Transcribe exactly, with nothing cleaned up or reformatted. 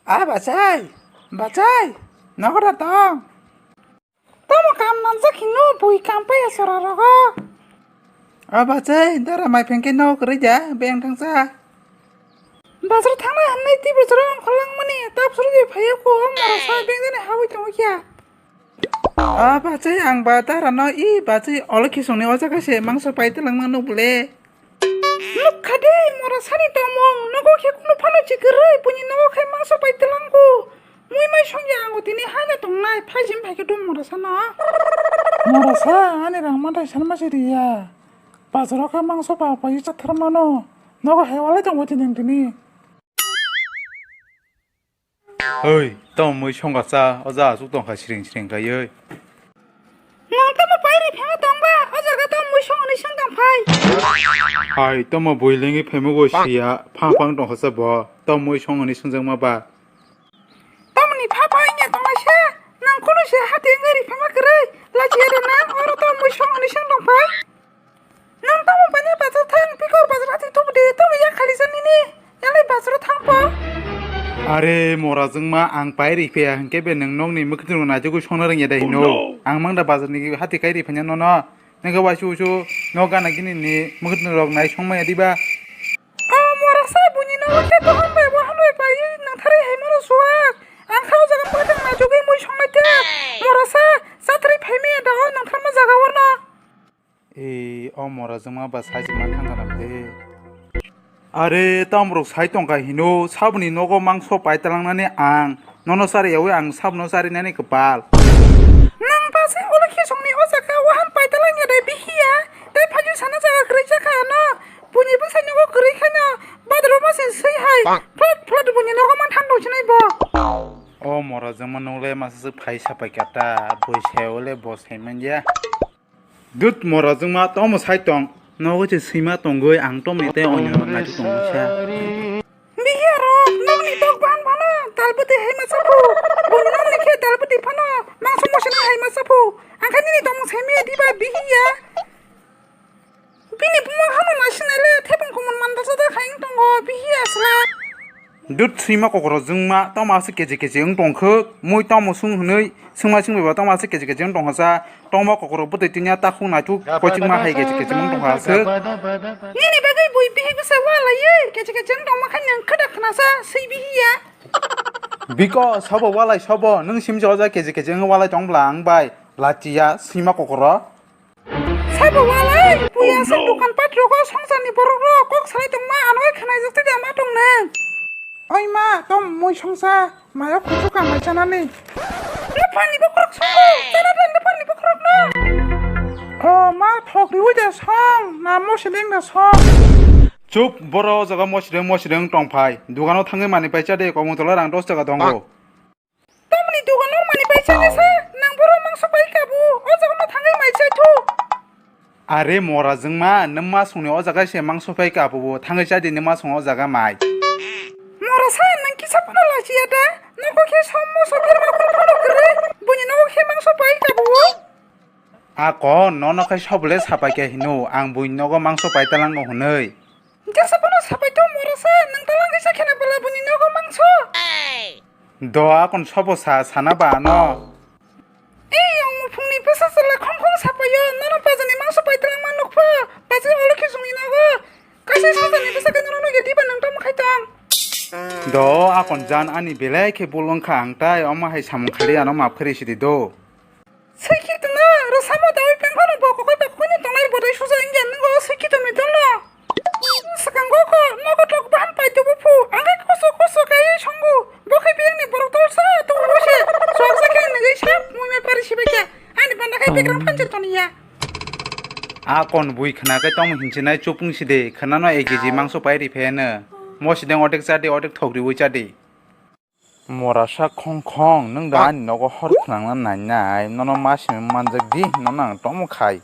A bachai, bachai, nogo da tong. Tamo kam nangjak hino bui kam paiya sora rogo. A bachai, dara mai phengke nogo kwrwi da, beng thangsa. Bazar thangna hwnwi twi bwswrwng ongkholangmani, tap suru je phaiya ko, o morasa beng jani hawi tongo kya. A bachai, ang ba dara no i bachai olo khisongni o jaga se mangso pai twlangma nuk bole. Nukha de, morasani tongmung, nogo khe kunu phano chikwrwi, buini nogo khe mangso pai twlango. Mui mai songya ango tini haino tongnai, phaijim phaikhe dum morasano. Morasa, ani rang manthai sanma se riya. Bazaro khe mangso pa pai chatharmano. Nogo hai walai tongo tini tini. Oi, tamo mui songkha cha, o ja aswk tongkha siring siring kaiwi. Nwng tamo pai ri phema tong ba, o jaga tamo mui songni song tong phai. Hai, tamo bui lengwi phaimugo siya, phang phang tongkha cha bo, tamo mui songni songjakma ba. Tamoni pha pai nya tonglaisa, nwng kunu se hati wngwi ri phema kwrwi, lachiya da nang, oro tamo mui songni song tong phai. Nwng tamo bani bazar thang, bikor bazar hati tubu de, tubu ya khali jani ni. Yalai bazar thang po. Are mora jwngma ang pai ri phiya hwnkhe be nwng nokni mwkhwtwng rok naitugwi songna rwngya da hino. Ang mangda bazar ni hati kai ri phanya nono. Nokhe waisi wuisu nok gana gini ni mwkhwtwng rok nai songmaya diba. O mora sa buini nogo khe bohan bai bohan bai pai nangthari hai mano suak. Ang kha o jaga mwkhwtwng naitugwi mui songnai te. Mora sa chathari phai maya da o nangtharma jaga o no. Ee, o mora jwngma ba sai se man thang kana de. Are, tamrok sai tongkha hino, saboni nogo mangso pai talangnani ang. Nono chari yawi ang sabno charinani kwpal. Nang ba se ulo khe songni o jaga wahan pai talangya de bihiya. Tei phaju sana jaga kwrwi jakha ano. Buini bwsai nogo kwrwi khaino badro ma se swi hai. Phlot phlot buini nogo man thang dong sinai bo. O mora jwngma nole masa se phai sapai kata, bui sai ole bo sai manya. Dut mora jwngma tamo sai tong. Nogo se swima tongwi ang tomni tei onyo naitugwi tongmisa. Bihiya rok nokni tok ban phano dalbwtwi hai masa phu. Buini nokni khe dalbwtwi phano mangso mosinai hai masa phu. Angkhe nini tongmung sai maya diba bihiya. Bini buma hano naisinai le thepung kumun mandasa da khai wng tongo bihiya sla. Dut swima kokoro jwngma tamo aswk kechi kechi wng tongkha, mui tamo swng hwnwi swngma swngbai ba tamo aswk kechi kechi wng tongkha sa, tongma kokoro bwtwi twinya takhuk naithuk kochingma hai kechi kechi wng tongkha aswk. Nini bagwi bui bihik bwsa walaiwi kechi kechi wng tongma khe nwng khwda khwnasa swi bihiya. Biko, sobo walai sobo, nwng simse o jaga kechi kechi wng walai tong bwla ang bai lachiya swima kokoro. Sabo walai, puya sa dukan pat rogo songsa ni borok rok kok salai tongma ano khwnai jak tei ama tong nang. Oi ma, tom mui songsa, maya kuchu ka mai chana ni. Nuphan ni bokrok songo, chana dan nuphan ni bokrok no. O ma, thok riwi da song, na mo seleng da song. Chup, boro o jaga mosreng mosreng tong phai. Dugano thangwi mani pai cha de, komung tola rang dos taka tongo. Tamni dugano mani pai chani sa, nang boro mangso pai kabu, o jaga no thangwi mai chai thu. Are mora jwngma, nwng ma songni o jaga se mangso pai kabu bo, thangwi cha di nwng ma song o jaga mai. Mora sa, nang kisa phano lachiya da, nogo khe som moso berma phano kwrwi, buini nogo khe mangso pai kabu o. Ako, nono khai sobole sapai khe hino, ang buini nogo mangso pai talango hwnwi. Jesa phano sapai to mora sa, nang talang kisa khena bwla buini nogo mangso. Do akon sobo sa, sana ba ano. Ei, ong muphungni bwsa chwla khong khong sapaio, nono bajani mangso pai talang ma nukpho, bajai olo khe chwngni nogo. Kaisa sajani bwsa khe nono nugya diba nang tamo khai tong. Do akon jan ani belai khe bul wngkha ang tai, omo hai samung khali ano map khe risi di do. Swikhi tongno, rwsamo dawi pengkhano bo kokoi ba kokoini tongnai bodai suja wngya nwngo swikhi tongni tongno. Swkango ko nogo tok bahan pai tubu phu, angkhe koso koso kaiwi songo. Bo khe biyangni borok tolsa tongbo se. Swaksa khe nugwi sa mui mai pari sibai khe. Ani banda khai bekrang phanchir toniya. A kon bui khna khe tong hinchinai chupung side, khnano ek keji mangso pai ri pheno. Mo sideng odek chadi, odek thok riwi chadi. Morasa khong khong, nwng da ani nogo hor khwnangna nainai, nono ma simi manjak di, nono ang tomo khai.